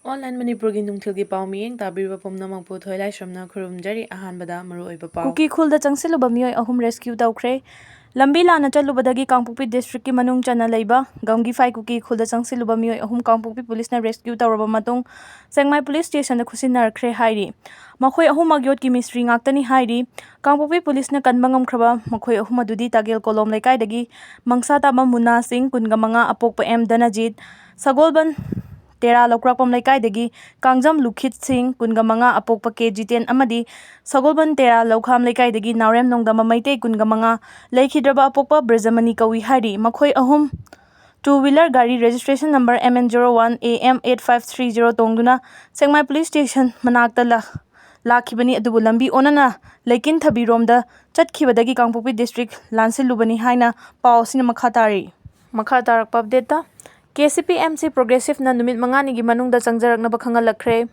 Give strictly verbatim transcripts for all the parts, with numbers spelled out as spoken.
Online ꯃꯅꯤꯄꯨꯔꯒꯤ ꯅꯨꯡꯊꯤꯜꯒꯤ ꯄꯥꯎ ꯃꯤꯠꯌꯦꯡ ꯇꯥꯕꯤꯔꯤꯕ ꯄꯨꯝꯅꯃꯛꯄꯨ ꯊꯣꯏꯂꯥꯏꯁ꯭ꯔꯝꯅ ꯈꯨꯔꯨꯝꯖꯔꯤ꯫ ꯑꯍꯥꯟꯕꯗ ꯃꯔꯨꯑꯣꯏꯕ ꯄꯥꯎ꯫ ꯀꯨꯀꯤ ꯈꯨꯜꯗ ꯆꯪꯁꯤꯜꯂꯨꯕ ꯃꯤꯑꯣꯏ ꯑꯍꯨꯝ ꯔꯦꯁꯀ꯭ꯌꯨ ꯇꯧꯈ꯭ꯔꯦ꯫ ꯂꯝꯕꯤ ꯂꯥꯟꯅ ꯆꯠꯂꯨꯕꯗꯒꯤ ꯀꯥꯡꯄꯣꯛꯄꯤ ꯗꯤꯁꯇ꯭ꯔꯤꯛꯀꯤ ꯃꯅꯨꯡ ꯆꯟꯅ ꯂꯩꯕ ꯒꯝꯒꯤꯐꯥꯏ ꯀꯨꯀꯤ ꯈꯨꯜꯗ ꯆꯪꯁꯤꯜꯂꯨꯕ ꯃꯤꯑꯣꯏ ꯑꯍꯨꯝ ꯀꯥꯡꯄꯣꯛꯄꯤ ꯄꯨꯂꯤꯁꯅ ꯔꯦꯁꯀ꯭ꯌꯨ ꯇꯧꯔꯕ ꯃꯇꯨꯡ ꯁꯦꯛꯃꯥꯏ ꯄꯨꯂꯤꯁ ꯁ꯭ꯇꯦꯁꯟꯗ ꯈꯨꯠꯁꯤꯟꯅꯔꯛꯈ꯭ꯔꯦ ꯍꯥꯏꯔꯤ꯫ ꯃꯈꯣꯏ ꯑꯍꯨꯝꯃꯛ ꯌꯣꯠꯀꯤ ꯃꯤꯁꯇ꯭ꯔꯤ ꯉꯥꯛꯇꯅꯤ ꯍꯥꯏꯔꯤ꯫ ꯀꯥꯡꯄꯣꯛꯄꯤ ꯄꯨꯂꯤꯁꯅ ꯀꯟꯕ ꯉꯝꯈ꯭ꯔꯕ ꯃꯈꯣꯏ ꯑꯍꯨꯝ ꯑꯗꯨꯗꯤ ꯇꯥꯒꯦꯜ ꯀꯣꯂꯣꯝ ꯂꯩꯀꯥꯏꯗꯒꯤ ꯃꯪꯁꯥ ꯇꯥꯕ ꯃꯨꯅꯥ ꯁꯤꯡ, ꯀꯨꯟꯒ ꯃꯉꯥ, ꯑꯄꯣꯛꯄ ꯑꯦꯝ ꯙꯅꯖꯤꯠ, ꯁꯒꯣꯜꯕꯟ ꯇꯦꯔꯥ ꯂꯧꯀ꯭ꯔꯥꯛꯄꯝ ꯂꯩꯀꯥꯏꯗꯒꯤ ꯀꯥꯡꯖꯝ ꯂꯨꯈꯤꯠ ꯁꯤꯡ, ꯀꯨꯟꯒ ꯃꯉꯥ, ꯑꯄꯣꯛꯄ ꯀꯦ ꯖꯤꯇꯦꯟ ꯑꯃꯗꯤ ꯁꯒꯣꯜꯕꯟ ꯇꯦꯔꯥ ꯂꯧꯈꯥꯝ ꯂꯩꯀꯥꯏꯗꯒꯤ ꯅꯥꯎꯔꯦꯝ ꯅꯣꯡꯗꯝꯕ ꯃꯩꯇꯩ, ꯀꯨꯟꯒ ꯃꯉꯥ, ꯂꯩꯈꯤꯗ꯭ꯔꯕ ꯑꯄꯣꯛꯄ ꯕ꯭ꯔꯖꯃꯅꯤ ꯀꯧꯏ ꯍꯥꯏꯔꯤ꯫ ꯃꯈꯣꯏ ꯑꯍꯨꯝ two wheeler ꯒꯥꯔꯤ registration number M N zero one A M eight five three zero ꯇꯣꯡꯗꯨꯅ ꯁꯦꯛꯃꯥꯏ ꯄꯨꯂꯤꯁ ꯁ꯭ꯇꯦꯁꯟ ꯃꯅꯥꯛꯇ ꯂꯥ-, ꯂꯥꯛꯈꯤꯕꯅꯤ, ꯑꯗꯨꯕꯨ ꯂꯝꯕꯤ ꯑꯣꯟꯅꯅ ꯂꯩꯀꯤꯟꯊꯕꯤꯔꯣꯝꯗ ꯆꯠꯈꯤꯕꯗꯒꯤ ꯀꯥꯡꯄꯣꯛꯄꯤ ꯗꯤꯁꯇ꯭ꯔꯤꯛ ꯂꯥꯟꯁꯤꯜꯂꯨꯕꯅꯤ ꯍꯥꯏꯅ ꯄꯥꯎ ꯑꯁꯤꯅ ꯃꯈꯥ ꯇꯥꯔꯤ꯫ ꯃꯈꯥ ꯇꯥꯔꯛꯄ ꯑꯞꯗꯦꯠꯇ, K C P M C Progressive ꯅ ꯅꯨꯃꯤꯠ ꯃꯉꯥꯅꯤꯒꯤ ꯃꯅꯨꯡꯗ ꯆꯪꯖꯔꯛꯅꯕ ꯈꯪꯍꯜꯂꯛꯈ꯭ꯔꯦ꯫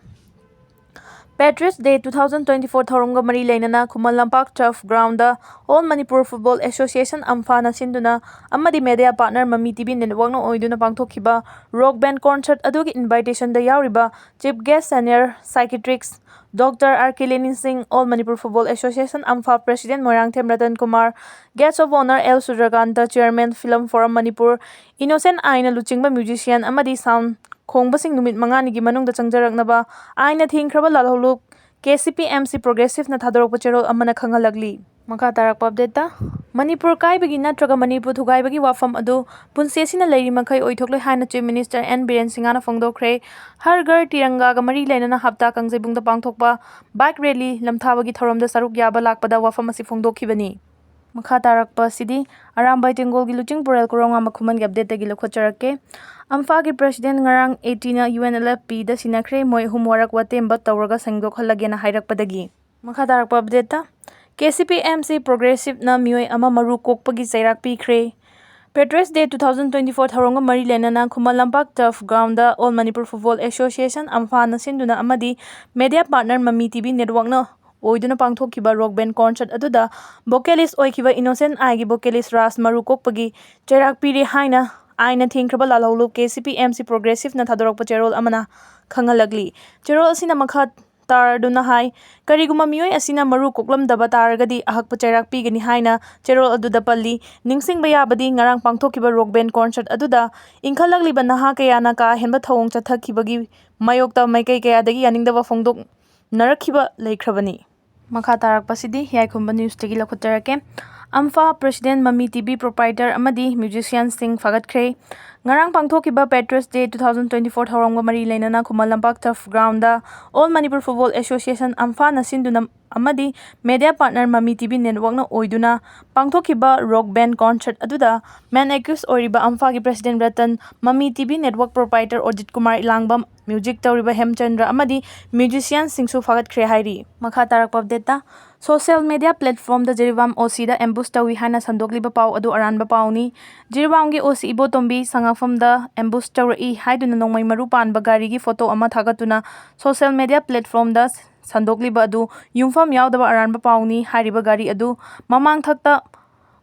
Patriots Day two thousand twenty four ꯊꯧꯔꯝꯒ ꯃꯔꯤ ꯂꯩꯅꯅ ꯈꯨꯃꯟ ꯂꯝꯄꯥꯛ Turf Ground ꯗ All Manipur Football Association, ꯑꯝꯐꯥꯅ ꯁꯤꯟꯗꯨꯅ ꯑꯃꯗꯤ media partner Mami T V Network ꯅ ꯑꯣꯏꯗꯨꯅ ꯄꯥꯡꯊꯣꯛꯈꯤꯕ rock band concert ꯑꯗꯨꯒꯤ invitation ꯗ ꯌꯥꯎꯔꯤꯕ Chief Guest Senior Psychiatrist Doctor R K Leninsing, All Manipur Football Association, ꯑꯝꯐꯥ President Moirangthem Ratan Kumar, Guest of Honour L Sudrakanta, Chairman Film Forum Manipur, Innocent I ꯅ ꯂꯨꯆꯤꯡꯕ musician ꯑꯃꯗꯤ sound ꯈꯣꯡꯕꯁꯤꯡ ꯅꯨꯃꯤꯠ ꯃꯉꯥꯅꯤꯒꯤ ꯃꯅꯨꯡꯗ ꯆꯪꯖꯔꯛꯅꯕ ꯑꯥꯏꯟꯅ ꯊꯤꯡꯈ꯭ꯔꯕ ꯂꯥꯜꯍꯧꯂꯨꯞ K C P M C Progressive ꯅ ꯊꯥꯗꯣꯔꯛꯄ ꯆꯦꯔꯣꯜ ꯑꯃꯅ ꯈꯪꯍꯜꯂꯛꯂꯤ꯫ ꯃꯈꯥ ꯇꯥꯔꯛꯄ ꯑꯞꯗꯦꯠꯇ, ꯃꯅꯤꯄꯨꯔ ꯀꯥꯏꯕꯒꯤ ꯅꯠꯇ꯭ꯔꯒ ꯃꯅꯤꯄꯨꯔ ꯊꯨꯒꯥꯏꯕꯒꯤ ꯋꯥꯐꯝ ꯑꯗꯨ ꯄꯨꯟꯁꯤ ꯑꯁꯤꯅ ꯂꯩꯔꯤ ꯃꯈꯩ ꯑꯣꯏꯊꯣꯛꯂꯣꯏ ꯍꯥꯏꯅ Chief Minister N Biren Singh ꯅ ꯐꯣꯡꯗꯣꯛꯈ꯭ꯔꯦ꯫ ꯍꯔ ꯘꯔ ꯇꯤꯔꯪꯒꯥꯒ ꯃꯔꯤ ꯂꯩꯅꯅ ꯍꯞꯇꯥ ꯀꯥꯡꯖꯩꯕꯨꯡꯗ ꯄꯥꯡꯊꯣꯛꯄ bike rally ꯂꯝꯊꯥꯕꯒꯤ ꯊꯧꯔꯝꯗ ꯁꯔꯨꯛ ꯌꯥꯕ ꯂꯥꯛꯄꯗ ꯋꯥꯐꯝ ꯑꯁꯤ ꯐꯣꯡꯗꯣꯛꯈꯤꯕꯅꯤ꯫ ꯃꯈꯥ ꯇꯥꯔꯛꯄ ꯑꯁꯤꯗꯤ ꯑꯔꯥꯝꯕꯥꯏ ꯇꯦꯡꯒꯣꯜꯒꯤ ꯂꯨꯆꯤꯡ ꯄꯨꯔꯦꯜ ꯀꯣꯔꯧꯉꯥꯝꯕ ꯈꯨꯃꯟꯒꯤ ꯑꯞꯗꯦꯠꯇꯒꯤ ꯂꯧꯈꯠꯆꯔꯛꯀꯦ꯫ ꯑꯝꯐꯥꯒꯤ President ꯉꯔꯥꯡ eighty ꯅ U N L F P ꯗ ꯁꯤꯟꯅꯈ꯭ꯔꯦ꯫ ꯃꯣꯏ ꯑꯍꯨꯝ ꯋꯥꯔꯛ ꯋꯥꯇꯦꯝꯕ ꯇꯧꯔꯒ ꯁꯦꯡꯗꯣꯛꯍꯜꯂꯒꯦꯅ ꯍꯥꯏꯔꯛꯄꯗꯒꯤ꯫ ꯃꯈꯥ ꯇꯥꯔꯛꯄ ꯑꯞꯗꯦꯠꯇ, K C P M C Progressive ꯅ ꯃꯤꯑꯣꯏ ꯑꯃ ꯃꯔꯨ ꯀꯣꯛꯄꯒꯤ ꯆꯩꯔꯥꯛ ꯄꯤꯈ꯭ꯔꯦ꯫ Patriots Day two thousand twenty four ꯊꯧꯔꯝꯒ ꯃꯔꯤ ꯂꯩꯅꯅ ꯈꯨꯃꯟ ꯂꯝꯄꯥꯛ Turf Ground ꯗ All Manipur Football Association, ꯑꯝꯐꯥꯅ ꯁꯤꯟꯗꯨꯅ ꯑꯃꯗꯤ media partner Mami T V Network ꯅ ꯑꯣꯏꯗꯨꯅ ꯄꯥꯡꯊꯣꯛꯈꯤꯕ rock band concert ꯑꯗꯨꯗ vocalist ꯑꯣꯏꯈꯤꯕ Innocent I ꯒꯤ vocalist ꯔꯥꯖ ꯃꯔꯨ ꯀꯣꯛꯄꯒꯤ ꯆꯩꯔꯥꯛ ꯄꯤꯔꯦ ꯍꯥꯏꯅ ꯑꯥꯏꯟꯅ ꯊꯤꯡꯈ꯭ꯔꯕ ꯂꯥꯜꯍꯧꯂꯨꯞ K C P M C ꯄ꯭ꯔꯣꯒ꯭ꯔꯦꯁꯤꯞꯅ ꯊꯥꯗꯣꯔꯛꯄ ꯆꯦꯔꯣꯜ ꯑꯃꯅ ꯈꯪꯍꯜꯂꯛꯂꯤ꯫ ꯆꯦꯔꯣꯜ ꯑꯁꯤꯅ ꯃꯈꯥ ꯇꯥꯔꯗꯨꯅ ꯍꯥꯏ, ꯀꯔꯤꯒꯨꯝꯕ ꯃꯤꯑꯣꯏ ꯑꯁꯤꯅ ꯃꯔꯨ ꯀꯣꯛꯂꯝꯗꯕ ꯇꯥꯔꯒꯗꯤ ꯑꯍꯛꯄ ꯆꯩꯔꯥꯛ ꯄꯤꯒꯅꯤ ꯍꯥꯏꯅ ꯆꯦꯔꯣꯜ ꯑꯗꯨꯗ ꯄꯜꯂꯤ꯫ ꯅꯤꯡꯁꯤꯡꯕ ꯌꯥꯕꯗꯤ, ꯉꯔꯥꯡ ꯄꯥꯡꯊꯣꯛꯈꯤꯕ ꯔꯣꯛ ꯕꯦꯟ ꯀꯣꯟꯁꯔꯠ ꯑꯗꯨꯗ ꯏꯟꯈꯠꯂꯛꯂꯤꯕ ꯅꯍꯥ ꯀꯌꯥꯅ ꯀꯥ ꯍꯦꯟꯕ ꯊꯧꯑꯣꯡ ꯆꯠꯊꯈꯤꯕꯒꯤ ꯃꯥꯌꯣꯛꯇ ꯃꯥꯏꯀꯩ ꯀꯌꯥꯗꯒꯤ ꯌꯥꯅꯤꯡꯗꯕ ꯐꯣꯡꯗꯣꯛꯅꯔꯛꯈꯤꯕ ꯂꯩꯈ꯭ꯔꯕꯅꯤ꯫ ꯃꯈꯥ ꯇꯥꯔꯛꯄꯁꯤꯗꯤ ꯌꯥꯏꯈꯨꯝꯕ ꯅ꯭ꯌꯨꯁꯇꯒꯤ ꯂꯧꯈꯠꯆꯔꯛꯀꯦ꯫ ꯑꯝꯐꯥ president Mami T V proprietor ꯑꯃꯗꯤ ꯃ꯭ꯌꯨꯖꯤꯁꯤꯌꯥꯟꯁꯤꯡ ꯐꯥꯒꯠꯈ꯭ꯔꯦ꯫ ꯉꯔꯥꯡ ꯄꯥꯡꯊꯣꯛꯈꯤꯕ patriots day two thousand twenty four ꯊꯧꯔꯝꯒ ꯃꯔꯤ ꯂꯩꯅꯅ ꯈꯨꯃꯟ ꯂꯝꯄꯥꯛ turf ground all Manipur football association, ꯑꯝꯐꯥꯅ ꯁꯤꯟꯗꯨꯅ ꯑꯃꯗꯤ media partner Mami T V ꯅꯦꯠꯋꯥꯛꯅ ꯑꯣꯏꯗꯨꯅ ꯄꯥꯡꯊꯣꯛꯈꯤꯕ ꯔꯣꯛ ꯕꯦꯟ ꯀꯣꯟꯁꯔꯠ ꯑꯗꯨꯗ ꯃꯦꯟ ꯑꯦꯀ꯭ꯌꯨꯁ ꯑꯣꯏꯔꯤꯕ ꯑꯝꯐꯥꯒꯤ president Ratan, Mami T V network proprietor Ojit Kumar Ilangbam, music ꯇꯧꯔꯤꯕ ꯍꯦꯝꯆꯟꯗ꯭ꯔ ꯑꯃꯗꯤ ꯃ꯭ꯌꯨꯖꯤꯁꯤꯌꯥꯟꯁꯤꯡꯁꯨ ꯐꯥꯒꯠꯈ꯭ꯔꯦ ꯍꯥꯏꯔꯤ꯫ ꯃꯈꯥ ꯇꯥꯔꯛꯄ ꯑꯞꯗꯦꯠꯇ, ꯁꯣꯁꯤꯌꯦꯜ ꯃꯦꯗꯤꯌꯥ ꯄ꯭ꯂꯦꯠꯐꯣꯔꯝꯗ ꯖꯤꯔꯤꯕꯥꯝ ꯑꯣ ꯁꯤꯗ ꯑꯦꯝꯕꯨꯁ ꯇꯧꯏ ꯍꯥꯏꯅ ꯁꯟꯗꯣꯛꯂꯤꯕ ꯄꯥꯎ ꯑꯗꯨ ꯑꯔꯥꯟꯕ ꯄꯥꯎꯅꯤ꯫ ꯖꯤꯔꯤꯕꯥꯝꯒꯤ ꯑꯣ ꯁꯤ ꯏꯕꯣꯇꯣꯝꯕꯤ ꯁꯉꯥꯛꯐꯝꯗ ꯑꯦꯝꯕꯨꯁ ꯇꯧꯔꯛꯏ ꯍꯥꯏꯗꯨꯅ ꯅꯣꯡꯃꯩ ꯃꯔꯨ ꯄꯥꯟꯕ ꯒꯥꯔꯤꯒꯤ ꯐꯣꯇꯣ ꯑꯃ ꯊꯥꯒꯠꯇꯨꯅ ꯁꯣꯁꯤꯌꯦꯜ ꯃꯦꯗꯤꯌꯥ ꯄ꯭ꯂꯦꯠꯐꯣꯔꯝꯗ ꯁꯟꯗꯣꯛꯂꯤꯕ ꯑꯗꯨ ꯌꯨꯝꯐꯝ ꯌꯥꯎꯗꯕ ꯑꯔꯥꯟꯕ ꯄꯥꯎꯅꯤ꯫ ꯍꯥꯏꯔꯤꯕ ꯒꯥꯔꯤ ꯑꯗꯨ ꯃꯃꯥꯡꯊꯛꯇ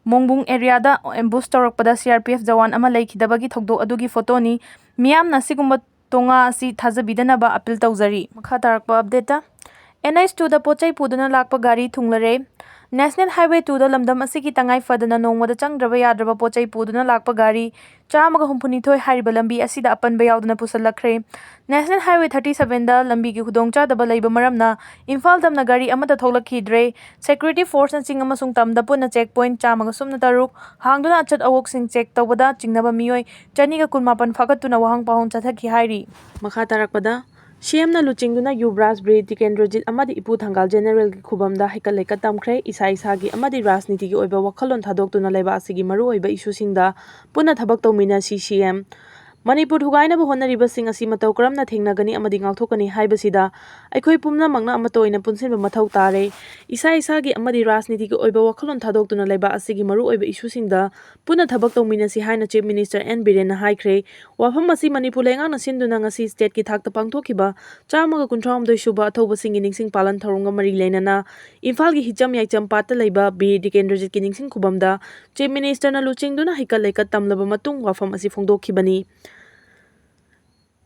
ꯃꯣꯡꯕꯨꯡ ꯑꯦꯔꯤꯌꯥꯗ ꯑꯦꯝꯕꯨꯁ ꯇꯧꯔꯛꯄꯗ C R P F Jawan ꯑꯃ ꯂꯩꯈꯤꯗꯕꯒꯤ ꯊꯧꯗꯣꯛ ꯑꯗꯨꯒꯤ ꯐꯣꯇꯣꯅꯤ꯫ ꯃꯤꯌꯥꯝꯅ ꯑꯁꯤꯒꯨꯝꯕ ꯇꯣꯉꯥ ꯑꯁꯤ ꯊꯥꯖꯕꯤꯗꯅꯕ ꯑꯄꯤꯜ ꯇꯧꯖꯔꯤ꯫ ꯃꯈꯥ ꯇꯥꯔꯛꯄ ꯑꯞꯗꯦꯠꯇ, ꯑꯦꯟ ꯑꯩꯆ ꯇꯨꯗ ꯄꯣꯠ ꯆꯩ ꯄꯨꯗꯨꯅ ꯂꯥꯛꯄ ꯒꯥꯔꯤ ꯊꯨꯡꯂꯔꯦ꯫ ꯅꯦꯁꯅꯦꯜ ꯍꯥꯏꯋꯦ ꯇꯨꯗ ꯂꯝꯗꯝ ꯑꯁꯤꯒꯤ ꯇꯉꯥꯏ ꯐꯗꯅ ꯅꯣꯡꯃꯗ ꯆꯪꯗ꯭ꯔꯕ ꯌꯥꯗ꯭ꯔꯕ ꯄꯣꯠ ꯆꯩ ꯄꯨꯗꯨꯅ ꯂꯥꯛꯄ ꯒꯥꯔꯤ ꯆꯥꯝꯃꯒ ꯍꯨꯝꯐꯨꯅꯤꯊꯣꯏ ꯍꯥꯏꯔꯤꯕ ꯂꯝꯕꯤ ꯑꯁꯤꯗ ꯑꯄꯟꯕ ꯌꯥꯎꯗꯅ ꯄꯨꯁꯜꯂꯛꯈ꯭ꯔꯦ꯫ ꯅꯦꯁꯅꯦꯜ ꯍꯥꯏꯋꯦ ꯊꯥꯔꯇꯤ ꯁꯚꯦꯟꯗ ꯂꯝꯕꯤꯒꯤ ꯈꯨꯗꯣꯡꯆꯥꯗꯕ ꯂꯩꯕ ꯃꯔꯝꯅ ꯏꯝꯐꯥꯜ ꯇꯝꯅ ꯒꯥꯔꯤ ꯑꯃꯠꯇ ꯊꯣꯛꯂꯛꯈꯤꯗ꯭ꯔꯦ꯫ ꯁꯦꯀ꯭ꯌꯨꯔꯤꯇꯤ ꯐꯣꯔꯁꯅꯆꯤꯡ ꯑꯃꯁꯨꯡ ꯇꯝꯗ ꯄꯨꯟꯅ ꯆꯦꯛ ꯄꯣꯏꯟꯠ ꯆꯥꯝꯃꯒ ꯁꯨꯞꯅ ꯇꯔꯨꯛ ꯍꯥꯡꯗꯨꯅ ꯑꯆꯠ ꯑꯋꯣꯛꯁꯤꯡ ꯆꯦꯛ ꯇꯧꯕꯗ ꯆꯤꯡꯅꯕ ꯃꯤꯑꯣꯏ ꯆꯅꯤꯒ ꯀꯨꯟꯃꯥꯄꯟ ꯐꯥꯒꯠꯇꯨꯅ ꯋꯥꯍꯪ ꯄꯥꯎꯍꯪ ꯆꯠꯊꯈꯤ ꯍꯥꯏꯔꯤ꯫ ꯃꯈꯥ ꯇꯥꯔꯛꯄꯗ, ꯁꯤ ꯑꯦꯝꯅ ꯂꯨꯆꯤꯡꯗꯨꯅ ꯌꯨꯕꯔꯥꯖ ꯕꯤꯔ ꯇꯤꯀꯦꯟꯗ꯭ꯔꯖꯤꯠ ꯑꯃꯗꯤ ꯏꯄꯨ ꯊꯪꯒꯥꯜ ꯖꯦꯅꯦꯔꯦꯜꯒꯤ ꯈꯨꯕꯝꯗ ꯍꯩꯀꯠ ꯂꯩꯀꯠ ꯇꯝꯈ꯭ꯔꯦ꯫ ꯏꯁꯥ ꯏꯁꯥꯒꯤ ꯑꯃꯗꯤ ꯔꯥꯖꯅꯤꯇꯤꯒꯤ ꯑꯣꯏꯕ ꯋꯥꯈꯜꯂꯣꯟ ꯊꯥꯗꯣꯛꯇꯨꯅ ꯂꯩꯕꯥꯛ ꯑꯁꯤꯒꯤ ꯃꯔꯨꯑꯣꯏꯕ ꯏꯁꯨꯁꯤꯡꯗ ꯄꯨꯟꯅ ꯊꯕꯛ ꯇꯧꯃꯤꯟꯅꯁꯤ, ꯁꯤ ꯑꯦꯝ꯫ ꯃꯅꯤꯄꯨꯔ ꯊꯨꯒꯥꯏꯅꯕ ꯍꯣꯠꯅꯔꯤꯕꯁꯤꯡ ꯑꯁꯤ ꯃꯇꯧ ꯀꯔꯝꯅ ꯊꯦꯡꯅꯒꯅꯤ ꯑꯃꯗꯤ ꯉꯥꯛꯊꯣꯛꯀꯅꯤ ꯍꯥꯏꯕꯁꯤꯗ ꯑꯩꯈꯣꯏ ꯄꯨꯝꯅꯃꯛꯅ ꯑꯃꯠꯇ ꯑꯣꯏꯅ ꯄꯨꯟꯁꯤꯟꯕ ꯃꯊꯧ ꯇꯥꯔꯦ꯫ ꯏꯁꯥ ꯏꯁꯥꯒꯤ ꯑꯃꯗꯤ ꯔꯥꯖꯅꯤꯇꯤꯒꯤ ꯑꯣꯏꯕ ꯋꯥꯈꯜꯂꯣꯟ ꯊꯥꯗꯣꯛꯇꯨꯅ ꯂꯩꯕꯥꯛ ꯑꯁꯤꯒꯤ ꯃꯔꯨꯑꯣꯏꯕ ꯏꯁꯨꯁꯤꯡꯗ ꯄꯨꯟꯅ ꯊꯕꯛ ꯇꯧꯃꯤꯟꯅꯁꯤ ꯍꯥꯏꯅ Chief Minister N ꯕꯤꯔꯦꯟꯅ ꯍꯥꯏꯈ꯭ꯔꯦ꯫ ꯋꯥꯐꯝ ꯑꯁꯤ ꯃꯅꯤꯄꯨꯔ ꯂꯩꯉꯥꯛꯅ ꯁꯤꯟꯗꯨꯅ ꯉꯁꯤ state ꯀꯤ ꯊꯥꯛꯇ ꯄꯥꯡꯊꯣꯛꯈꯤꯕ ꯆꯥꯝꯃꯒ ꯀꯨꯟꯊ꯭ꯔꯥꯍꯨꯝꯗꯣꯏ ꯁꯨꯕ ꯑꯊꯧꯕꯁꯤꯡꯒꯤ ꯅꯤꯡꯁꯤꯡ ꯄꯥꯂꯟ ꯊꯧꯔꯝꯒ ꯃꯔꯤ ꯂꯩꯅꯅ ꯏꯝꯐꯥꯜꯒꯤ ꯍꯤꯆꯝ ꯌꯥꯏꯆꯝ ꯄꯥꯠꯇ ꯂꯩꯕ ꯕꯤꯔ ꯇꯤꯀꯦꯟꯗ꯭ꯔꯖꯤꯠꯀꯤ ꯅꯤꯡꯁꯤꯡ ꯈꯨꯕꯝꯗ Chief Minister ꯅ ꯂꯨꯆꯤꯡꯗꯨꯅ ꯍꯩꯀꯠ ꯂꯩꯀꯠ ꯇꯝꯂꯕ ꯃꯇꯨꯡ ꯋꯥꯐꯝ ꯑꯁꯤ ꯐꯣꯡꯗꯣꯛꯈꯤꯕꯅꯤ꯫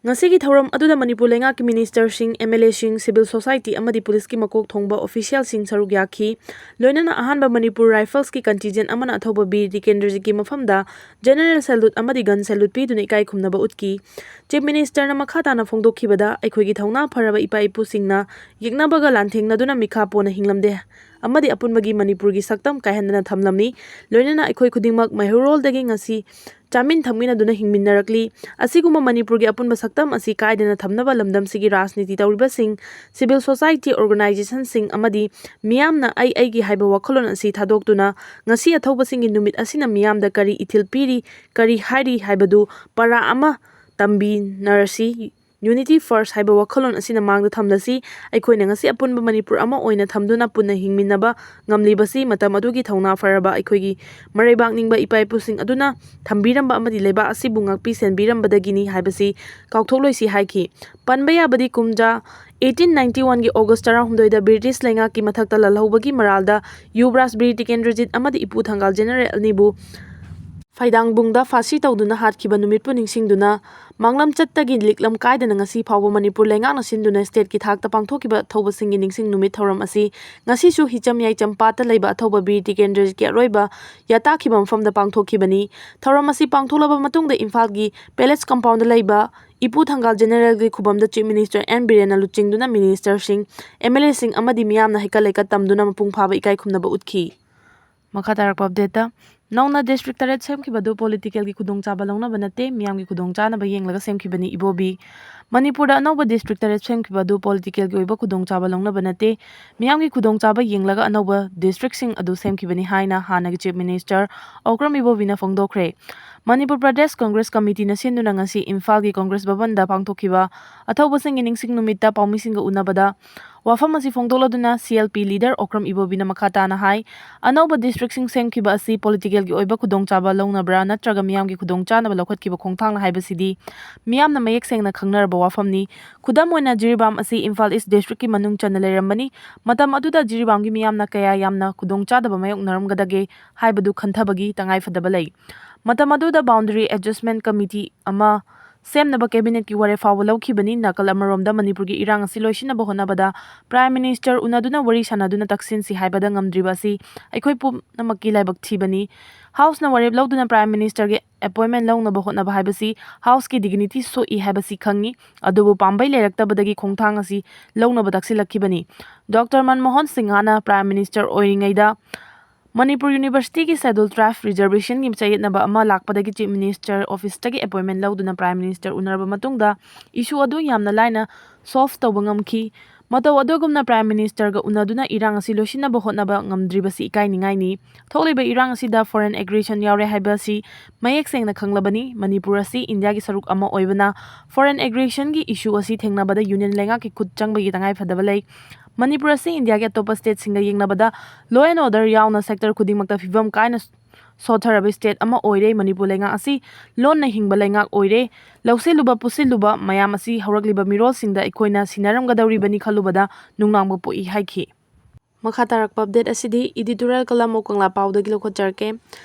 ꯉꯁꯤꯒꯤ ꯊꯧꯔꯝ ꯑꯗꯨꯗ ꯃꯅꯤꯄꯨꯔ ꯂꯩꯉꯥꯛꯀꯤ minister ꯁꯤꯡ, M L A ꯁꯤꯡ, civil society ꯑꯃꯗꯤ ꯄꯨꯂꯤꯁꯀꯤ ꯃꯀꯣꯛ ꯊꯣꯡꯕ official ꯁꯤꯡ ꯁꯔꯨꯛ ꯌꯥꯈꯤ꯫ ꯂꯣꯏꯅꯅ ꯑꯍꯥꯟꯕ ꯃꯅꯤꯄꯨꯔ Rifles ꯀꯤ contingent ꯑꯃꯅ ꯑꯊꯧꯕ ꯕꯤꯔ ꯇꯤꯀꯦꯟꯗ꯭ꯔꯖꯤꯠꯀꯤ ꯃꯐꯝꯗ general salute ꯑꯃꯗꯤ gun salute ꯄꯤꯗꯨꯅ ꯏꯀꯥꯏ ꯈꯨꯝꯅꯕ ꯎꯠꯈꯤ꯫ Chief Minister ꯅ ꯃꯈꯥ ꯇꯥꯅ ꯐꯣꯡꯗꯣꯛꯈꯤꯕꯗ, ꯑꯩꯈꯣꯏꯒꯤ ꯊꯧꯅꯥ ꯐꯔꯕ ꯏꯄꯥ ꯏꯄꯨꯁꯤꯡꯅ ꯌꯦꯛꯅꯕꯒ ꯂꯥꯟꯊꯦꯡꯅꯗꯨꯅ ꯃꯤꯈꯥ ꯄꯣꯟꯅ ꯍꯤꯡꯂꯝꯗꯦ ꯑꯃꯗꯤ ꯑꯄꯨꯟꯕꯒꯤ ꯃꯅꯤꯄꯨꯔꯒꯤ ꯁꯛꯇꯝ ꯀꯥꯏꯍꯟꯗꯅ ꯊꯝꯂꯝꯃꯤ꯫ ꯂꯣꯏꯅꯅ ꯑꯩꯈꯣꯏ ꯈꯨꯗꯤꯡꯃꯛ ꯃꯩꯍꯧꯔꯣꯜꯗꯒꯤ ꯉꯁꯤ ꯆꯥꯃꯤꯟ ꯊꯛꯃꯤꯟꯅꯗꯨꯅ ꯍꯤꯡꯃꯤꯟꯅꯔꯛꯂꯤ꯫ ꯑꯁꯤꯒꯨꯝꯕ ꯃꯅꯤꯄꯨꯔꯒꯤ ꯑꯄꯨꯟꯕ ꯁꯛꯇꯝ ꯑꯁꯤ ꯀꯥꯏꯗꯅ ꯊꯝꯅꯕ ꯂꯝꯗꯝꯁꯤꯒꯤ ꯔꯥꯖꯅꯤꯇꯤ ꯇꯧꯔꯤꯕꯁꯤꯡ, civil society organization ꯁꯤꯡ ꯑꯃꯗꯤ ꯃꯤꯌꯥꯝꯅ ꯑꯩ ꯑꯩꯒꯤ ꯍꯥꯏꯕ ꯋꯥꯈꯜꯂꯣꯟ ꯑꯁꯤ ꯊꯥꯗꯣꯛꯇꯨꯅ ꯉꯁꯤ ꯑꯊꯧꯕꯁꯤꯡꯒꯤ ꯅꯨꯃꯤꯠ ꯑꯁꯤꯅ ꯃꯤꯌꯥꯝꯗ ꯀꯔꯤ ꯏꯊꯤꯜ ꯄꯤꯔꯤ, ꯀꯔꯤ ꯍꯥꯏꯔꯤ ꯍꯥꯏꯕꯗꯨ ꯄꯔꯥ ꯑꯃ ꯇꯝꯕꯤꯅꯔꯁꯤ꯫ Unity first ꯍꯥꯏꯕ ꯋꯥꯈꯜꯂꯣꯟ ꯑꯁꯤꯅ ꯃꯥꯡꯗ ꯊꯝꯂꯁꯤ꯫ ꯑꯩꯈꯣꯏꯅ ꯉꯁꯤ ꯑꯄꯨꯟꯕ ꯃꯅꯤꯄꯨꯔ ꯑꯃ ꯑꯣꯏꯅ ꯊꯝꯗꯨꯅ ꯄꯨꯟꯅ ꯍꯤꯡꯃꯤꯟꯅꯕ ꯉꯝꯂꯤꯕꯁꯤ ꯃꯇꯝ ꯑꯗꯨꯒꯤ ꯊꯧꯅꯥ ꯐꯔꯕ ꯑꯩꯈꯣꯏꯒꯤ ꯃꯔꯩꯕꯥꯛ ꯅꯤꯡꯕ ꯏꯄꯥ ꯏꯄꯨꯁꯤꯡ ꯑꯗꯨꯅ ꯊꯝꯕꯤꯔꯝꯕ ꯑꯃꯗꯤ ꯂꯩꯕꯥꯛ ꯑꯁꯤꯕꯨ ꯉꯥꯛꯄꯤ ꯁꯦꯟꯕꯤꯔꯝꯕꯗꯒꯤꯅꯤ ꯍꯥꯏꯕꯁꯤ ꯀꯥꯎꯊꯣꯛꯂꯣꯏꯁꯤ ꯍꯥꯏꯈꯤ꯫ ꯄꯟꯕ ꯌꯥꯕꯗꯤ ꯀꯨꯝꯖꯥ eighteen ninety one ꯒꯤ August ꯇꯔꯥꯍꯨꯝꯗꯣꯏꯗ British ꯂꯩꯉꯥꯛꯀꯤ ꯃꯊꯛꯇ ꯂꯥꯜꯍꯧꯕꯒꯤ ꯃꯔꯥꯜꯗ ꯌꯨꯕꯔꯥꯖ ꯕꯤꯔ ꯇꯤꯀꯦꯟꯗ꯭ꯔꯖꯤꯠ ꯑꯃꯗꯤ ꯏꯄꯨ ꯊꯪꯒꯥꯜ ꯖꯦꯅꯔꯦꯜ ꯑꯅꯤꯕꯨ ꯐꯩꯗꯥꯡꯕꯨꯡꯗ ꯐꯥꯁꯤ ꯇꯧꯗꯨꯅ ꯍꯥꯠꯈꯤꯕ ꯅꯨꯃꯤꯠꯄꯨ ꯅꯤꯡꯁꯤꯡꯗꯨꯅ ꯃꯥꯡꯂꯝꯆꯠꯇꯒꯤ ꯂꯤꯛꯂꯝ ꯀꯥꯏꯗꯅ ꯉꯁꯤ ꯐꯥꯎꯕ ꯃꯅꯤꯄꯨꯔ ꯂꯩꯉꯥꯛꯅ ꯁꯤꯟꯗꯨꯅ state ꯀꯤ ꯊꯥꯛꯇ ꯄꯥꯡꯊꯣꯛꯈꯤꯕ ꯑꯊꯧꯕꯁꯤꯡꯒꯤ ꯅꯤꯡꯁꯤꯡ ꯅꯨꯃꯤꯠ ꯊꯧꯔꯝ ꯑꯁꯤ ꯉꯁꯤꯁꯨ ꯍꯤꯆꯝ ꯌꯥꯏꯆꯝ ꯄꯥꯠꯇ ꯂꯩꯕ ꯑꯊꯧꯕ ꯕꯤꯔ ꯇꯤꯀꯦꯟꯗ꯭ꯔꯖꯤꯠꯀꯤ ꯑꯔꯣꯏꯕ ꯌꯥꯇꯥꯈꯤꯕ ꯃꯐꯝꯗ ꯄꯥꯡꯊꯣꯛꯈꯤꯕꯅꯤ꯫ ꯊꯧꯔꯝ ꯑꯁꯤ ꯄꯥꯡꯊꯣꯛꯂꯕ ꯃꯇꯨꯡꯗ ꯏꯝꯐꯥꯜꯒꯤ Palace compound ꯗ ꯂꯩꯕ ꯏꯄꯨ ꯊꯪꯒꯥꯜ ꯖꯦꯅꯔꯦꯜꯒꯤ ꯈꯨꯕꯝꯗ Chief Minister N ꯕꯤꯔꯦꯟꯅ ꯂꯨꯆꯤꯡꯗꯨꯅ minister ꯁꯤꯡ, M L A ꯁꯤꯡ ꯑꯃꯗꯤ ꯃꯤꯌꯥꯝꯅ ꯍꯩꯀꯠ ꯂꯩꯀꯠ ꯇꯝꯗꯨꯅ ꯃꯄꯨꯡ ꯐꯥꯕ ꯏꯀꯥꯏ ꯈꯨꯝꯅꯕ ꯎꯠꯈꯤ꯫ ꯃꯈꯥ ꯇꯥꯔꯛꯄ update ꯇ, ꯅꯧꯅ district ꯇꯔꯦꯠ ꯁꯦꯝꯈꯤꯕꯗꯨ political ꯒꯤ ꯈꯨꯗꯣꯡꯆꯥꯕ ꯂꯧꯅꯕ ꯅꯠꯇꯦ, ꯃꯤꯌꯥꯝꯒꯤ ꯈꯨꯗꯣꯡꯆꯥꯅꯕ ꯌꯦꯡꯂꯒ ꯁꯦꯝꯈꯤꯕꯅꯤ, ꯏꯕꯣꯕꯤ꯫ ꯃꯅꯤꯄꯨꯔꯗ ꯑꯅꯧꯕ ꯗꯤꯁꯇ꯭ꯔꯤꯛ ꯇꯔꯦꯠ ꯁꯦꯝꯈꯤꯕ ꯑꯗꯨ ꯄꯣꯂꯤꯇꯤꯀꯦꯜꯒꯤ ꯑꯣꯏꯕ ꯈꯨꯗꯣꯡꯆꯥꯕ ꯂꯧꯅꯕ ꯅꯠꯇꯦ, ꯃꯤꯌꯥꯝꯒꯤ ꯈꯨꯗꯣꯡꯆꯥꯕ ꯌꯦꯡꯂꯒ ꯑꯅꯧꯕ ꯗꯤꯁꯇ꯭ꯔꯤꯛꯁꯤꯡ ꯑꯗꯨ ꯁꯦꯝꯈꯤꯕꯅꯤ ꯍꯥꯏꯅ ꯍꯥꯟꯅꯒꯤ ꯆꯤꯐ ꯃꯤꯅꯤꯁꯇꯔ ꯑꯣꯀ꯭ꯔꯝ ꯏꯕꯣꯕꯤꯅ ꯐꯣꯡꯗꯣꯛꯈ꯭ꯔꯦ꯫ ꯃꯅꯤꯄꯨꯔ ꯄ꯭ꯔꯗꯦꯁ ꯀꯪꯒ꯭ꯔꯦꯁ ꯀꯃꯤꯇꯤꯅ ꯁꯤꯟꯗꯨꯅ ꯉꯁꯤ ꯏꯝꯐꯥꯜꯒꯤ ꯀꯪꯒ꯭ꯔꯦꯁ ꯚꯕꯟꯗ ꯄꯥꯡꯊꯣꯛꯈꯤꯕ ꯑꯊꯧꯕꯁꯤꯡꯒꯤ ꯅꯤꯡꯁꯤꯡ ꯅꯨꯃꯤꯠꯇ ꯄꯥꯎꯃꯤꯁꯤꯡꯒ ꯎꯅꯕꯗ ꯋꯥꯐꯝ ꯑꯁꯤ ꯐꯣꯡꯗꯣꯛꯂꯗꯨꯅ C L P leader Okram ꯏꯕꯣꯕꯤꯅ ꯃꯈꯥ ꯇꯥꯅ ꯍꯥꯏ, ꯑꯅꯧꯕ ꯗꯤꯁꯇ꯭ꯔꯤꯛꯁꯤꯡ ꯁꯦꯝꯈꯤꯕ ꯑꯁꯤ ꯄꯣꯂꯤꯇꯤꯀꯦꯜꯒꯤ ꯑꯣꯏꯕ ꯈꯨꯗꯣꯡꯆꯥꯕ ꯂꯧꯅꯕ꯭ꯔꯥ ꯅꯠꯇ꯭ꯔꯒ ꯃꯤꯌꯥꯝꯒꯤ ꯈꯨꯗꯣꯡꯆꯥꯅꯕ ꯂꯧꯈꯠꯈꯤꯕ ꯈꯣꯡꯊꯥꯡꯅ ꯍꯥꯏꯕꯁꯤꯗꯤ ꯃꯤꯌꯥꯝꯅ ꯃꯌꯦꯛ ꯁꯦꯡꯅ ꯈꯪꯅꯔꯕ ꯋꯥꯐꯝꯅꯤ꯫ ꯈꯨꯗꯝ ꯑꯣꯏꯅ ꯖꯤꯔꯤꯕꯥꯝ ꯑꯁꯤ ꯏꯝꯐꯥꯜ ꯏꯁ ꯗꯤꯁꯇ꯭ꯔꯤꯛꯀꯤ ꯃꯅꯨꯡ ꯆꯟꯅ ꯂꯩꯔꯝꯕꯅꯤ꯫ ꯃꯇꯝ ꯑꯗꯨꯗ ꯖꯤꯔꯤꯕꯥꯝꯒꯤ ꯃꯤꯌꯥꯝꯅ ꯀꯌꯥ ꯌꯥꯝꯅ ꯈꯨꯗꯣꯡꯆꯥꯗꯕ ꯃꯥꯌꯣꯛꯅꯔꯝꯒꯗꯒꯦ ꯍꯥꯏꯕꯗꯨ ꯈꯟꯊꯕꯒꯤ ꯇꯉꯥꯏꯐꯗꯕ ꯂꯩ꯫ ꯃꯇꯝ ꯑꯗꯨꯗ ꯕꯥꯎꯟꯗꯔꯤ ꯑꯦꯗꯖꯁꯃꯦꯟ ꯀꯃꯤꯇꯤ ꯑꯃ ꯁꯦꯝꯅꯕ ꯀꯦꯕꯤꯅꯦꯠꯀꯤ ꯋꯥꯔꯦꯞ ꯐꯥꯎꯕ ꯂꯧꯈꯤꯕꯅꯤ꯫ ꯅꯥꯀꯜ ꯑꯃꯔꯣꯝꯗ ꯃꯅꯤꯄꯨꯔꯒꯤ ꯏꯔꯥꯡ ꯑꯁꯤ ꯂꯣꯏꯁꯤꯟꯅꯕ ꯍꯣꯠꯅꯕꯗ ꯄ꯭ꯔꯥꯏꯝ ꯃꯤꯅꯤꯁꯇꯔ ꯎꯅꯗꯨꯅ ꯋꯥꯔꯤ ꯁꯥꯟꯅꯗꯨꯅ ꯇꯛꯁꯤꯟꯁꯤ ꯍꯥꯏꯕꯗ ꯉꯝꯗ꯭ꯔꯤꯕ ꯑꯁꯤ ꯑꯩꯈꯣꯏ ꯄꯨꯝꯅꯃꯛꯀꯤ ꯂꯥꯏꯕꯛ ꯊꯤꯕꯅꯤ꯫ ꯍꯥꯎꯁꯅ ꯋꯥꯔꯦꯞ ꯂꯧꯗꯨꯅ ꯄ꯭ꯔꯥꯏꯝ ꯃꯤꯅꯤꯁꯇꯔꯒꯤ ꯑꯦꯄꯣꯏꯟꯃꯦꯟ ꯂꯧꯅꯕ ꯍꯣꯠꯅꯕ ꯍꯥꯏꯕꯁꯤ ꯍꯥꯎꯁꯀꯤ ꯗꯤꯒꯅꯤꯇꯤ ꯁꯣꯛꯏ ꯍꯥꯏꯕꯁꯤ ꯈꯪꯉꯤ, ꯑꯗꯨꯕꯨ ꯄꯥꯝꯕꯩ ꯂꯩꯔꯛꯇꯕꯗꯒꯤ ꯈꯣꯡꯊꯥꯡ ꯑꯁꯤ ꯂꯧꯅꯕ ꯇꯛꯁꯤꯜꯂꯛꯈꯤꯕꯅꯤ꯫ ꯗꯣꯛꯇꯔ ꯃꯟꯃꯣꯍꯟ ꯁꯤꯡꯍꯅ ꯄ꯭ꯔꯥꯏꯝ ꯃꯤꯅꯤꯁꯇꯔ ꯑꯣꯏꯔꯤꯉꯩꯗ ꯃꯅꯤꯄꯨꯔ ꯌꯨꯅꯤꯚꯔꯁꯤꯇꯤꯒꯤ ꯁꯦꯗꯨꯜ ꯇ꯭ꯔꯥꯏꯕ ꯔꯤꯖꯔꯕꯦꯁꯟꯒꯤ ꯆꯌꯦꯠꯅꯕ ꯑꯃ ꯂꯥꯛꯄꯗꯒꯤ ꯆꯤꯐ ꯃꯤꯅꯤꯁꯇꯔ ꯑꯣꯐꯤꯁꯇꯒꯤ ꯑꯦꯄꯣꯏꯟꯃꯦꯟ ꯂꯧꯗꯨꯅ ꯄ꯭ꯔꯥꯏꯝ ꯃꯤꯅꯤꯁꯇꯔ ꯎꯅꯔꯕ ꯃꯇꯨꯡꯗ ꯏꯁꯨ ꯑꯗꯨ ꯌꯥꯝꯅ ꯂꯥꯏꯅ ꯁꯣꯜꯚ ꯇꯧꯕ ꯉꯝꯈꯤ꯫ ꯃꯇꯧ ꯑꯗꯨꯒꯨꯝꯅ ꯄ꯭ꯔꯥꯏꯝ ꯃꯤꯅꯤꯁꯇꯔꯒ ꯎꯅꯗꯨꯅ ꯏꯔꯥꯡ ꯑꯁꯤ ꯂꯣꯏꯁꯤꯟꯅꯕ ꯍꯣꯠꯅꯕ ꯉꯝꯗ꯭ꯔꯤꯕꯁꯤ ꯏꯀꯥꯏꯅꯤꯡꯉꯥꯏꯅꯤ꯫ ꯊꯣꯛꯂꯤꯕ ꯏꯔꯥꯡ ꯑꯁꯤꯗ ꯐꯣꯔꯦꯟ ꯑꯦꯒ꯭ꯔꯦꯁꯟ ꯌꯥꯎꯔꯦ ꯍꯥꯏꯕꯁꯤ ꯃꯌꯦꯛ ꯁꯦꯡꯅ ꯈꯪꯂꯕꯅꯤ꯫ ꯃꯅꯤꯄꯨꯔ ꯑꯁꯤ ꯏꯟꯗꯤꯌꯥꯒꯤ ꯁꯔꯨꯛ ꯑꯃ ꯑꯣꯏꯕꯅ ꯐꯣꯔꯦꯟ ꯑꯦꯒ꯭ꯔꯦꯁꯟꯒꯤ ꯏꯁꯨ ꯑꯁꯤ ꯊꯦꯡꯅꯕꯗ ꯌꯨꯅꯤꯌꯟ ꯂꯩꯉꯥꯛꯀꯤ ꯈꯨꯠ ꯆꯪꯕꯒꯤ ꯇꯉꯥꯏꯐꯗꯕ ꯂꯩ꯫ ꯃꯅꯤꯄꯨꯔ ꯑꯁꯤ ꯏꯟꯗꯤꯌꯥꯒꯤ ꯑꯇꯣꯞꯄ ꯁ꯭ꯇꯦꯠꯁꯤꯡꯒ ꯌꯦꯡꯅꯕꯗ ꯂꯣ ꯑꯦꯟ ꯑꯣꯔꯗꯔ ꯌꯥꯎꯅ ꯁꯦꯛꯇꯔ ꯈꯨꯗꯤꯡꯃꯛꯇ ꯐꯤꯕꯝ ꯀꯥꯏꯅ ꯁꯣꯠꯊꯔꯕ ꯁ꯭ꯇꯦꯠ ꯑꯃ ꯑꯣꯏꯔꯦ꯫ ꯃꯅꯤꯄꯨꯔ ꯂꯩꯉꯥꯛ ꯑꯁꯤ ꯂꯣꯟꯅ ꯍꯤꯡꯕ ꯂꯩꯉꯥꯛ ꯑꯣꯏꯔꯦ꯫ ꯂꯧꯁꯤꯜꯂꯨꯕ ꯄꯨꯠꯁꯤꯜꯂꯨꯕ ꯃꯌꯥꯝ ꯑꯁꯤ ꯍꯧꯔꯛꯂꯤꯕ ꯃꯤꯔꯣꯜꯁꯤꯡꯗ ꯑꯩꯈꯣꯏꯅ ꯁꯤꯟꯅꯔꯝꯒꯗꯧꯔꯤꯕꯅꯤ ꯈꯜꯂꯨꯕꯗ ꯅꯨꯡꯅꯥꯡꯕ ꯄꯣꯛꯏ ꯍꯥꯏꯈꯤ꯫ ꯃꯈꯥ ꯇꯥꯔꯛꯄ ꯑꯞꯗꯦꯠ ꯑꯁꯤꯗꯤ ꯏꯗꯤꯇꯣꯔꯤꯌꯦꯜ ꯀꯂꯝ ꯑꯣ ꯀꯪꯂꯥ ꯄꯥꯎꯗꯒꯤ ꯂꯧꯈꯠꯆꯔꯛꯀꯦ꯫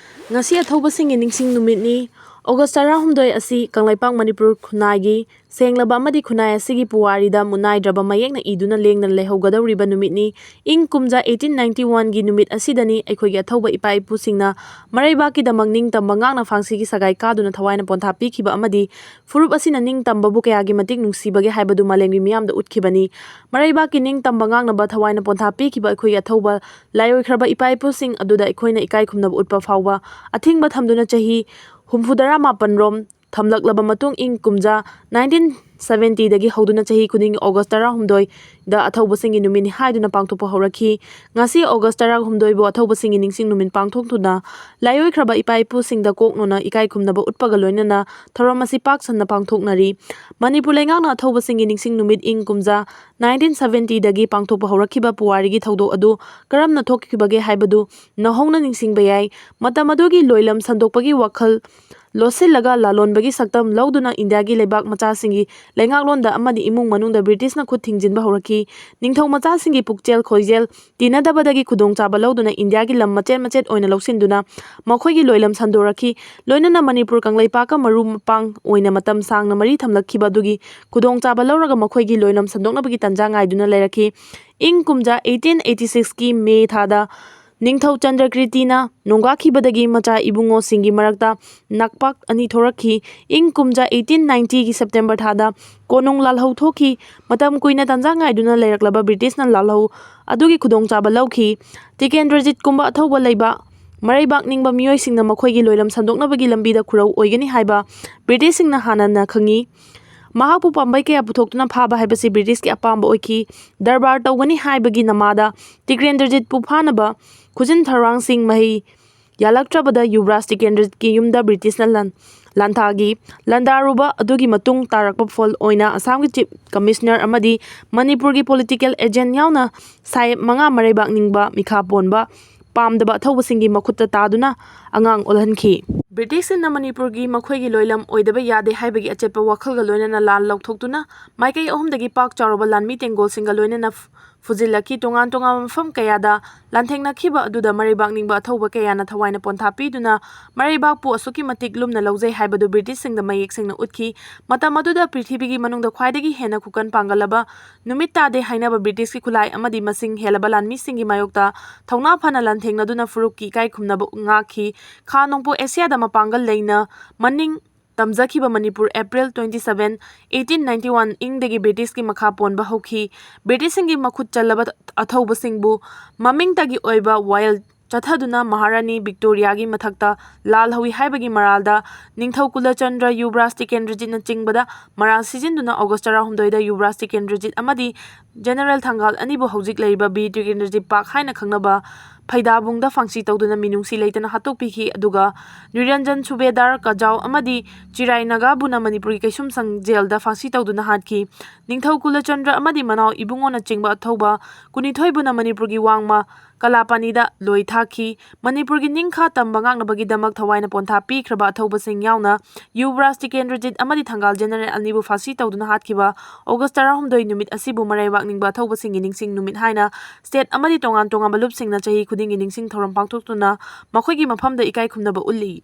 ꯉꯁꯤ ꯑꯊꯧꯕꯁꯤꯡꯒꯤ ꯅꯤꯡꯁꯤꯡ ꯅꯨꯃꯤꯠꯅꯤ꯫ ꯑꯣꯒꯁ ꯇꯔꯥꯍꯨꯝꯗꯣꯏ ꯑꯁꯤ ꯀꯪꯂꯩꯄꯥꯛ ꯃꯅꯤꯄꯨꯔ ꯈꯨꯟꯅꯥꯏꯒꯤ ꯁꯦꯡꯂꯕ ꯑꯃꯗꯤ ꯈꯨꯟꯅꯥꯏ ꯑꯁꯤꯒꯤ ꯄꯨꯋꯥꯔꯤꯗ ꯃꯨꯠꯅꯥꯏꯗ꯭ꯔꯕ ꯃꯌꯦꯛꯅ ꯏꯗꯨꯅ ꯂꯦꯡꯗꯅ ꯂꯩꯍꯧꯒꯗꯧꯔꯤꯕ ꯅꯨꯃꯤꯠꯅꯤ꯫ ꯏꯪ ꯀꯨꯝꯖꯥ eighteen ninety one ꯒꯤ ꯅꯨꯃꯤꯠ ꯑꯁꯤꯗꯅꯤ ꯑꯩꯈꯣꯏꯒꯤ ꯑꯊꯧꯕ ꯏꯄꯥ ꯏꯄꯨꯁꯤꯡꯅ ꯃꯔꯩꯕꯥꯛꯀꯤꯗꯃꯛ ꯅꯤꯡꯇꯝꯕ ꯉꯥꯛꯅ ꯐꯥꯡꯁꯤꯒꯤ ꯁꯒꯥꯏ ꯀꯥꯗꯨꯅ ꯊꯋꯥꯏꯅ ꯄꯣꯟꯊꯥ ꯄꯤꯈꯤꯕ ꯑꯃꯗꯤ ꯐꯨꯔꯨꯞ ꯑꯁꯤꯅ ꯅꯤꯡꯇꯝꯕꯕꯨ ꯀꯌꯥꯒꯤ ꯃꯇꯤꯛ ꯅꯨꯡꯁꯤꯕꯒꯦ ꯍꯥꯏꯕꯗꯨ ꯃꯥꯂꯦꯝꯒꯤ ꯃꯤꯌꯥꯝꯗ ꯎꯠꯈꯤꯕꯅꯤ꯫ ꯃꯔꯩꯕꯥꯛꯀꯤ ꯅꯤꯡꯇꯝꯕ ꯉꯥꯛꯅꯕ ꯊꯋꯥꯏꯅ ꯄꯣꯟꯊꯥ ꯄꯤꯈꯤꯕ ꯑꯩꯈꯣꯏꯒꯤ ꯑꯊꯧꯕ ꯂꯥꯏꯑꯣꯏꯈ꯭ꯔꯕ ꯏꯄꯥ ꯏꯄꯨꯁꯤꯡ ꯑꯗꯨꯗ ꯑꯩꯈꯣꯏꯅ ꯏꯀꯥꯏ ꯈꯨꯝꯅꯕ ꯎꯠꯄ ꯐꯥꯎꯕ ꯑꯊꯤꯡꯕ ꯊꯝꯗꯨꯅ ꯆꯍꯤ ꯍꯨꯝꯐꯨꯇꯔꯥ ꯃꯥꯄꯟ ꯔꯣꯝ ꯊꯝꯂꯛꯂꯕ ꯃꯇꯨꯡ ꯏꯪ ꯀꯨꯝꯖꯥ nineteen ꯁꯚꯦꯟꯇꯤꯗꯒꯤ ꯍꯧꯗꯨꯅ ꯆꯍꯤ ꯈꯨꯗꯤꯡꯒꯤ ꯑꯣꯒꯁ ꯇꯔꯥꯍꯨꯝꯗꯣꯏꯗ ꯑꯊꯧꯕꯁꯤꯡꯒꯤ ꯅꯨꯃꯤꯠꯅꯤ ꯍꯥꯏꯗꯨꯅ ꯄꯥꯡꯊꯣꯛꯄ ꯍꯧꯔꯛꯈꯤ꯫ ꯉꯁꯤ ꯑꯣꯒꯁ ꯇꯔꯥꯍꯨꯝꯗꯣꯏꯕꯨ ꯑꯊꯧꯕꯁꯤꯡꯒꯤ ꯅꯤꯡꯁꯤꯡ ꯅꯨꯃꯤꯠ ꯄꯥꯡꯊꯣꯛꯇꯨꯅ ꯂꯥꯏꯑꯣꯏꯈ꯭ꯔꯕ ꯏꯄꯥ ꯏꯄꯨꯁꯤꯡꯗ ꯀꯣꯛꯅꯣꯅ ꯏꯀꯥꯏ ꯈꯨꯝꯅꯕ ꯎꯠꯄꯒ ꯂꯣꯏꯅꯅ ꯊꯧꯔꯝ ꯑꯁꯤ ꯄꯥꯛ ꯁꯟꯅ ꯄꯥꯡꯊꯣꯛꯅꯔꯤ꯫ ꯃꯅꯤꯄꯨꯔ ꯂꯩꯉꯥꯛꯅ ꯑꯊꯧꯕꯁꯤꯡꯒꯤ ꯅꯤꯡꯁꯤꯡ ꯅꯨꯃꯤꯠ ꯏꯪ ꯀꯨꯝꯖꯥ ꯅꯥꯏꯟꯇꯤꯟ ꯁꯚꯦꯟꯇꯤꯗꯒꯤ ꯄꯥꯡꯊꯣꯛꯄ ꯍꯧꯔꯛꯈꯤꯕ ꯄꯨꯋꯥꯔꯤꯒꯤ ꯊꯧꯗꯣꯛ ꯑꯗꯨ ꯀꯔꯝꯅ ꯊꯣꯛꯈꯤꯕꯒꯦ ꯍꯥꯏꯕꯗꯨ ꯅꯧꯍꯧꯅ ꯅꯤꯡꯁꯤꯡꯕ ꯌꯥꯏ꯫ ꯃꯇꯝ ꯑꯗꯨꯒꯤ ꯂꯣꯏꯂꯝ ꯁꯟꯗꯣꯛꯄꯒꯤ ꯋꯥꯈꯜ ꯂꯣꯠꯁꯤꯜꯂꯒ ꯂꯥꯂꯣꯟꯕꯒꯤ ꯁꯛꯇꯝ ꯂꯧꯗꯨꯅ ꯏꯟꯗꯤꯌꯥꯒꯤ ꯂꯩꯕꯥꯛ ꯃꯆꯥꯁꯤꯡꯒꯤ ꯂꯩꯉꯥꯛꯂꯣꯟꯗ ꯑꯃꯗꯤ ꯏꯃꯨꯡ ꯃꯅꯨꯡꯗ ꯕ꯭ꯔꯤꯇꯤꯁꯅ ꯈꯨꯠ ꯊꯤꯡꯖꯤꯟꯕ ꯍꯧꯔꯛꯈꯤ꯫ ꯅꯤꯡꯊꯧ ꯃꯆꯥꯁꯤꯡꯒꯤ ꯄꯨꯛꯆꯦꯜ ꯈꯣꯏꯖꯦꯜ ꯇꯤꯟꯅꯗꯕꯗꯒꯤ ꯈꯨꯗꯣꯡꯆꯥꯕ ꯂꯧꯗꯨꯅ ꯏꯟꯗꯤꯌꯥꯒꯤ ꯂꯝ ꯃꯆꯦꯠ ꯃꯆꯦꯠ ꯑꯣꯏꯅ ꯂꯧꯁꯤꯟꯗꯨꯅ ꯃꯈꯣꯏꯒꯤ ꯂꯣꯏꯂꯝ ꯁꯟꯗꯣꯔꯛꯈꯤ꯫ ꯂꯣꯏꯅꯅ ꯃꯅꯤꯄꯨꯔ ꯀꯪꯂꯩꯄꯥꯛꯀ ꯃꯔꯨ ꯃꯄꯥꯡ ꯑꯣꯏꯅ ꯃꯇꯝ ꯁꯥꯡꯅ ꯃꯔꯤ ꯊꯝꯂꯛꯈꯤꯕ ꯑꯗꯨꯒꯤ ꯈꯨꯗꯣꯡꯆꯥꯕ ꯂꯧꯔꯒ ꯃꯈꯣꯏꯒꯤ ꯂꯣꯏꯂꯝ ꯁꯟꯗꯣꯛꯅꯕꯒꯤ ꯇꯥꯟꯖꯥ ꯉꯥꯏꯗꯨꯅ ꯂꯩꯔꯛꯈꯤ꯫ ꯏꯪ ꯀꯨꯝꯖꯥ ꯑꯩꯇꯤꯟ ꯑꯩꯇꯤ ꯁꯤꯛꯁꯀꯤ ꯃꯦ ꯊꯥꯗ ꯅꯤꯡꯊꯧ ꯆꯟꯗ꯭ꯔꯀ꯭ꯔꯤꯇꯤꯅ ꯅꯣꯡꯒꯥꯈꯤꯕꯗꯒꯤ ꯃꯆꯥ ꯏꯕꯨꯡꯉꯣꯁꯤꯡꯒꯤ ꯃꯔꯛꯇ ꯅꯥꯛꯄꯥꯛ ꯑꯅꯤ ꯊꯣꯔꯛꯈꯤ꯫ ꯏꯪ ꯀꯨꯝꯖꯥ ꯑꯩꯇꯤꯟ ꯅꯥꯏꯟꯇꯤꯒꯤ ꯁꯦꯞꯇꯦꯝꯕꯔ ꯊꯥꯗ ꯀꯣꯅꯨꯡ ꯂꯥꯜꯍꯧ ꯊꯣꯛꯈꯤ꯫ ꯃꯇꯝ ꯀꯨꯏꯅ ꯇꯥꯟꯖꯥ ꯉꯥꯏꯗꯨꯅ ꯂꯩꯔꯛꯂꯕ ꯕ꯭ꯔꯤꯇꯤꯁꯅ ꯂꯥꯜꯍꯧ ꯑꯗꯨꯒꯤ ꯈꯨꯗꯣꯡꯆꯥꯕ ꯂꯧꯈꯤ꯫ ꯇꯤꯀꯦꯟꯗ꯭ꯔꯖꯤꯠꯀꯨꯝꯕ ꯑꯊꯧꯕ ꯂꯩꯕ ꯃꯔꯩꯕꯥꯛ ꯅꯤꯡꯕ ꯃꯤꯑꯣꯏꯁꯤꯡꯅ ꯃꯈꯣꯏꯒꯤ ꯂꯣꯏꯂꯝ ꯁꯟꯗꯣꯛꯅꯕꯒꯤ ꯂꯝꯕꯤꯗ ꯈꯨꯔꯧ ꯑꯣꯏꯒꯅꯤ ꯍꯥꯏꯕ ꯕ꯭ꯔꯤꯇꯤꯁꯁꯤꯡꯅ ꯍꯥꯟꯅꯅ ꯈꯪꯉꯤ꯫ ꯃꯍꯥꯛꯄꯨ ꯄꯥꯝꯕꯩ ꯀꯌꯥ ꯄꯨꯊꯣꯛꯇꯨꯅ ꯐꯥꯕ ꯍꯥꯏꯕꯁꯤ ꯕ꯭ꯔꯤꯇꯤꯁꯀꯤ ꯑꯄꯥꯝꯕ ꯑꯣꯏꯈꯤ꯫ ꯗꯔꯕꯥꯔ ꯇꯧꯒꯅꯤ ꯍꯥꯏꯕꯒꯤ ꯅꯃꯥꯗ ꯇꯤꯀꯦꯟꯗ꯭ꯔꯖꯤꯠꯄꯨ ꯐꯥꯅꯕ ꯈꯨꯖꯤꯟ ꯊꯧꯔꯥꯡꯁꯤꯡ ꯃꯍꯩ ꯌꯥꯜꯂꯛꯇ꯭ꯔꯕꯗ ꯌꯨꯕꯔꯥꯖ ꯇꯤꯀꯦꯟꯗ꯭ꯔꯖꯤꯠꯀꯤ ꯌꯨꯝꯗ ꯕ꯭ꯔꯤꯇꯤꯁꯅ ꯂꯥꯟ-, ꯂꯥꯟꯊꯥꯈꯤ꯫ ꯂꯥꯟꯗꯥꯔꯨꯕ ꯑꯗꯨꯒꯤ ꯃꯇꯨꯡ ꯇꯥꯔꯛꯄ ꯐꯣꯜ ꯑꯣꯏꯅ ꯑꯁꯥꯝꯒꯤ ꯆꯤꯐ ꯀꯃꯤꯁꯅꯔ ꯑꯃꯗꯤ ꯃꯅꯤꯄꯨꯔꯒꯤ ꯄꯣꯂꯤꯇꯤꯀꯦꯜ ꯑꯦꯖꯦꯟ ꯌꯥꯎꯅ ꯁꯥꯍꯦꯕ ꯃꯉꯥ ꯃꯔꯩꯕꯥꯛ ꯅꯤꯡꯕ ꯃꯤꯈꯥ ꯄꯣꯟꯕ ꯄꯥꯝꯗꯕ ꯑꯊꯧꯕꯁꯤꯡꯒꯤ ꯃꯈꯨꯠꯇ ꯇꯥꯗꯨꯅ ꯑꯉꯥꯡ ꯑꯣꯜꯍꯟꯈꯤ꯫ ꯕ꯭ꯔꯤꯇꯤꯁꯁꯤꯡꯅ ꯃꯅꯤꯄꯨꯔꯒꯤ ꯃꯈꯣꯏꯒꯤ ꯂꯣꯏꯂꯝ ꯑꯣꯏꯗꯕ ꯌꯥꯗꯦ ꯍꯥꯏꯕꯒꯤ ꯑꯆꯦꯠꯄ ꯋꯥꯈꯜꯒ ꯂꯣꯏꯅꯅ ꯂꯥꯟ ꯂꯧꯊꯣꯛꯇꯨꯅ ꯃꯥꯏꯀꯩ ꯑꯍꯨꯝꯗꯒꯤ ꯄꯥꯛ ꯆꯥꯎꯔꯕ ꯂꯥꯟꯃꯤ ꯇꯦꯡꯒꯣꯜꯁꯤꯡꯒ ꯂꯣꯏꯅꯅ ꯐꯨꯖꯤꯜꯂꯛꯈꯤ꯫ ꯇꯣꯉꯥꯟ ꯇꯣꯉꯥꯟꯕ ꯃꯐꯝ ꯀꯌꯥꯗ ꯂꯥꯟꯊꯦꯡꯅꯈꯤꯕ ꯑꯗꯨꯗ ꯃꯔꯩꯕꯥꯛ ꯅꯤꯡꯕ ꯑꯊꯧꯕ ꯀꯌꯥꯅ ꯊꯋꯥꯏꯅ ꯄꯣꯟꯊꯥ ꯄꯤꯗꯨꯅ ꯃꯔꯩꯕꯥꯛꯄꯨ ꯑꯁꯨꯛꯀꯤ ꯃꯇꯤꯛ ꯂꯨꯝꯅ ꯂꯧꯖꯩ ꯍꯥꯏꯕꯗꯨ ꯕ꯭ꯔꯤꯇꯤꯁꯁꯤꯡꯗ ꯃꯌꯦꯛ ꯁꯦꯡꯅ ꯎꯠꯈꯤ꯫ ꯃꯇꯝ ꯑꯗꯨꯗ ꯄ꯭ꯔꯤꯊꯤꯕꯤꯒꯤ ꯃꯅꯨꯡꯗ ꯈ꯭ꯋꯥꯏꯗꯒꯤ ꯍꯦꯟꯅ ꯈꯨꯀꯟ ꯄꯥꯡꯒꯜꯂꯕ ꯅꯨꯃꯤꯠ ꯇꯥꯗꯦ ꯍꯥꯏꯅꯕ ꯕ꯭ꯔꯤꯇꯤꯁꯀꯤ ꯈꯨꯠꯂꯥꯏ ꯑꯃꯗꯤ ꯃꯁꯤꯡ ꯍꯦꯜꯂꯕ ꯂꯥꯟꯃꯤꯁꯤꯡꯒꯤ ꯃꯥꯌꯣꯛꯇ ꯊꯧꯅꯥ ꯐꯅ ꯂꯥꯟꯊꯦꯡꯅꯗꯨꯅ ꯐꯨꯔꯨꯞꯀꯤ ꯏꯀꯥꯏ ꯈꯨꯝꯅꯕ ꯉꯥꯛꯈꯤ꯫ ꯈꯥ ꯅꯣꯡꯄꯣꯛ ꯑꯦꯁꯤꯌꯥꯗ ꯃꯄꯥꯡꯒꯜ ꯂꯩꯅ ꯃꯅꯤꯡ ꯇꯝꯖꯈꯤꯕ Manipur April twenty seven, eighteen ninety one ꯏꯪꯗꯒꯤ ꯕ꯭ꯔꯤꯇꯤꯁꯀꯤ ꯃꯈꯥ ꯄꯣꯟꯕ ꯍꯧꯈꯤ꯫ ꯕ꯭ꯔꯤꯇꯤꯁꯁꯤꯡꯒꯤ ꯃꯈꯨꯠ ꯆꯜꯂꯕ ꯑꯊꯧꯕꯁꯤꯡꯕꯨ ꯃꯃꯤꯡꯇꯒꯤ ꯑꯣꯏꯕ ꯋꯥꯌꯦꯜ ꯆꯠꯊꯗꯨꯅ ꯃꯍꯥꯔꯥꯅꯤ ꯚꯤꯛꯇꯣꯔꯤꯌꯥꯒꯤ ꯃꯊꯛꯇ ꯂꯥꯜꯍꯧꯏ ꯍꯥꯏꯕꯒꯤ ꯃꯔꯥꯜꯗ ꯅꯤꯡꯊꯧ ꯀꯨꯂꯆꯟꯗ꯭ꯔ, ꯌꯨꯕꯔꯥꯖ ꯇꯤꯀꯦꯟꯗ꯭ꯔꯖꯤꯠꯅ ꯆꯤꯡꯕꯗ ꯃꯔꯥꯜ ꯁꯤꯖꯤꯟꯗꯨꯅ ꯑꯣꯒꯁ ꯇꯔꯥꯍꯨꯝꯗꯣꯏꯗ ꯌꯨꯕꯔꯥꯖ ꯇꯤꯀꯦꯟꯗ꯭ꯔꯖꯤꯠ ꯑꯃꯗꯤ ꯖꯦꯅꯔꯦꯜ ꯊꯪꯒꯥꯜ ꯑꯅꯤꯕꯨ ꯍꯧꯖꯤꯛ ꯂꯩꯔꯤꯕ ꯕꯤꯔ ꯇꯤꯀꯦꯟꯗ꯭ꯔꯖꯤꯠ ꯄꯥꯛ ꯍꯥꯏꯅ ꯈꯪꯅꯕ ꯐꯩꯗꯥꯕꯨꯡꯗ ꯐꯥꯡꯁꯤ ꯇꯧꯗꯨꯅ ꯃꯤꯅꯨꯡꯁꯤ ꯂꯩꯇꯅ ꯍꯥꯠꯇꯣꯛꯄꯤꯈꯤ꯫ ꯑꯗꯨꯒ ꯅꯤꯔꯟꯖꯟ ꯁꯨꯕꯦꯗꯥꯔ ꯀꯖꯥꯎ ꯑꯃꯗꯤ ꯆꯤꯔꯥꯏ ꯅꯥꯒꯥꯕꯨꯅ ꯃꯅꯤꯄꯨꯔꯒꯤ ꯀꯩꯁꯨꯝꯁꯪ ꯖꯦꯜꯗ ꯐꯥꯡꯁꯤ ꯇꯧꯗꯨꯅ ꯍꯥꯠꯈꯤ꯫ ꯅꯤꯡꯊꯧ ꯀꯨꯂꯆꯟꯗ꯭ꯔ ꯑꯃꯗꯤ ꯃꯅꯥꯎ ꯏꯕꯨꯡꯉꯣꯅ ꯆꯤꯡꯕ ꯑꯊꯧꯕ ꯀꯨꯟꯅꯤꯊꯣꯏꯕꯨꯅ ꯃꯅꯤꯄꯨꯔꯒꯤ ꯋꯥꯡꯃ ꯀꯂꯥꯄꯥꯅꯤꯗ ꯂꯣꯏ ꯊꯥꯈꯤ꯫ ꯃꯅꯤꯄꯨꯔꯒꯤ ꯅꯤꯡꯈꯥ ꯇꯝꯕ ꯉꯥꯛꯅꯕꯒꯤꯗꯃꯛ ꯊꯋꯥꯏꯅ ꯄꯣꯟꯊꯥ ꯄꯤꯈ꯭ꯔꯕ ꯑꯊꯧꯕꯁꯤꯡ ꯌꯥꯎꯅ ꯌꯨꯕꯔꯥꯖ ꯇꯤꯀꯦꯟꯗ꯭ꯔꯖꯤꯠ ꯑꯃꯗꯤ ꯊꯪꯒꯥꯜ ꯖꯦꯅꯔꯦꯜ ꯑꯅꯤꯕꯨ ꯐꯥꯁꯤ ꯇꯧꯗꯨꯅ ꯍꯥꯠꯈꯤꯕ ꯑꯣꯒꯁ ꯇꯔꯥꯍꯨꯝꯗꯣꯏ ꯅꯨꯃꯤꯠ ꯑꯁꯤꯕꯨ ꯃꯔꯩꯕꯥꯛ ꯅꯤꯡꯕ ꯑꯊꯧꯕꯁꯤꯡꯒꯤ ꯅꯤꯡꯁꯤꯡ ꯅꯨꯃꯤꯠ ꯍꯥꯏꯅ ꯁ꯭ꯇꯦꯠ ꯑꯃꯗꯤ ꯇꯣꯉꯥꯟ ꯇꯣꯉꯥꯟꯕ ꯂꯨꯞꯁꯤꯡꯅ ꯆꯍꯤ ꯈꯨꯗꯤꯡꯒꯤ ꯅꯤꯡꯁꯤꯡ ꯊꯧꯔꯝ ꯄꯥꯡꯊꯣꯛꯇꯨꯅ ꯃꯈꯣꯏꯒꯤ ꯃꯐꯝꯗ ꯏꯀꯥꯏ ꯈꯨꯝꯅꯕ ꯎꯠꯂꯤ꯫